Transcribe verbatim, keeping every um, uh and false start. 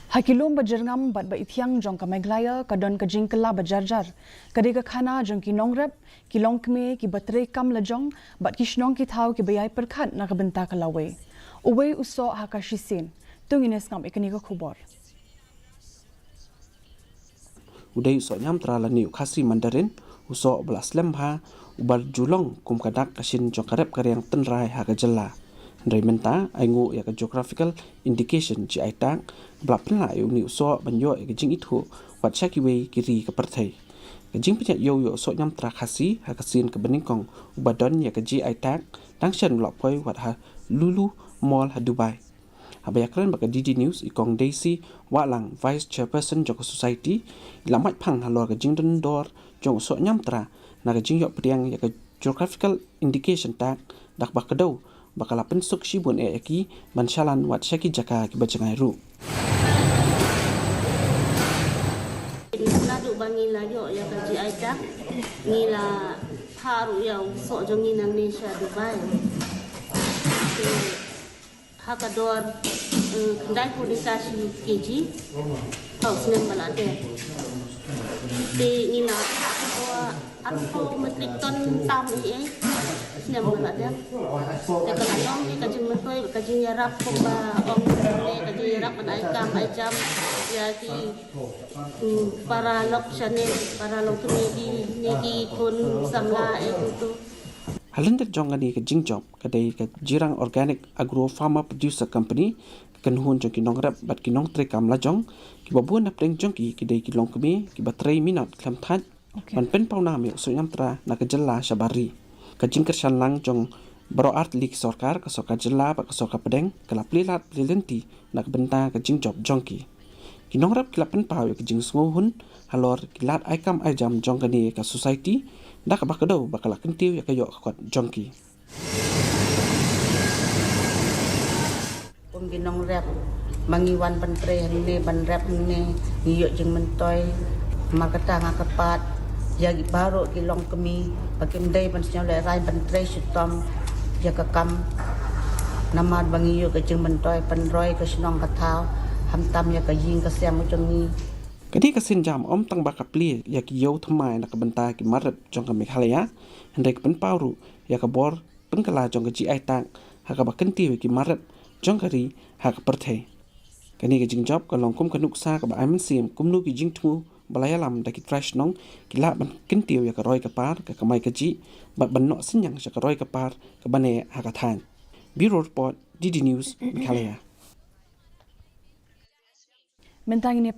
Ha ki lum ba jyrngam bad ba ithiang jong ka Meghalaya ka don ka jingkylla ba jarjar. Ka dei ka khana jong ki nongrep, ki longkmie, ki ba trei kam lajong, bad ki shnong ki thaw ki ba ïai pyrkhat na ka bynta ka lawei. Uwei u soh ha ka shisien. To ngin ïa sngap ïa kane ka khubor. U dei u soh Niamtra lane u Khasi Mandarin, u soh ba la slem bha, u ba ju long kum ka dak ka shin jong ka rep ka riang tynrai ha ka jylla. Hynrei mynta, ainguh ïa ka Geographical Indication, G I tag, ba la pynlah ïa une u soh ban ïoh ïa ka jingithuh wat sha kiwei ki ri ka pyrthei. Ka jingpynïaid ïew ïa u soh Niamtra Khasi ha ka sien kaba nyngkong uba don ïa ka G I tag, dang shen u la poi wat ha Lulu Mall ha Dubai. Haba ïakren bad ka D D News, i Kong Daisy Wahlang, Vice Chairperson jong ka Society, i la mait phang halor ka jingdon dor jong u soh Niamtra na ka jingïoh pdiang ïa ka Geographical Indication tag, da kaba kdew ba ka la pynsuk shibun eh ïa ki ban shalan wat sha ki jaka kiba jngai ruh. Naduh ba ngi la ïoh ïa ka G I tag, ngi la phah ruh ïa u soh jong ngi nangne sha Dubai. Ha ka dor, eh, khyndai phew tylli shi kg. Hynriew snem ba la dep. Te ngi la, eh, arphew metric ton tam ei ei. Snem ba la dep. Te ka la long ka jingmyntoi, ka jingïarap kumba ong, ka jingïarap ban ai kam ai jam ïa ki, mm, para lok shane, para lok ne ki, ne ki khun samla eh tu. Ha lyndet jong kane ka jingjop, ka dei ka Jirang Organic Agro Farmer Producer Company, ka kynhun jong ki nongrep bad ki nongtrei kam lajong, kiba bun hapdeng jong ki ki dei ki longkmie, kiba trei minot khlem thait, okay, ban pynpaw nam ïa u soh Niamtra na ka jylla shabar ri. Ka jingkyrshan lang jong baroh ar tylli ki sorkar, ka sorkar jylla bad ka sorkar pdeng, ka la plie lad plie lynti na ka bynta ka jingjop jong ki. Ki nongrep ki la pynpaw ïa ka jingsngewhun halor ki lad ai kam ai jam jong kane ka Society, da kaba kdew ba ka la kyntiew ïa ka ïoh ka kot jong ki. Kum ki nongrep, ma ngi wan ban trei hangne, ban rep hangne, ngi ïoh jingmyntoi. Namar kata nga kyrpad ïa ki baroh ki longkmie ba kim dei ban sngewlehraiñ ban trei shitom ïa ka kam. Namar ba ngi ïoh ka jingmyntoi pynroi ka shnong ka thaw, khamtam ïa ka ïing ka sem jong ngi. Kane ka sienjam ym tang ba ka plie ïa ki ïew thymmai na ka bynta ki mar rep jong ka Meghalaya, hynrei ka pynpaw ruh ïa ka bor pynkylla jong ka G I tag, ha kaba kyntiew ïa ki mar rep jong ka ri ha ka pyrthei. Kane ka jingjop ka long kum ka nuksa kaba ai mynsiem kumno ki jingthmu ba la ïalam da ki trai shnong ki lah ban kyntiew ïa ka roi ka par, ka kamai kajih, bad ban noh synñiang sha ka roi ka par kaba neh ha ka thaiñ. Bureau Report, D D News, Meghalaya. Mynta ngin ïa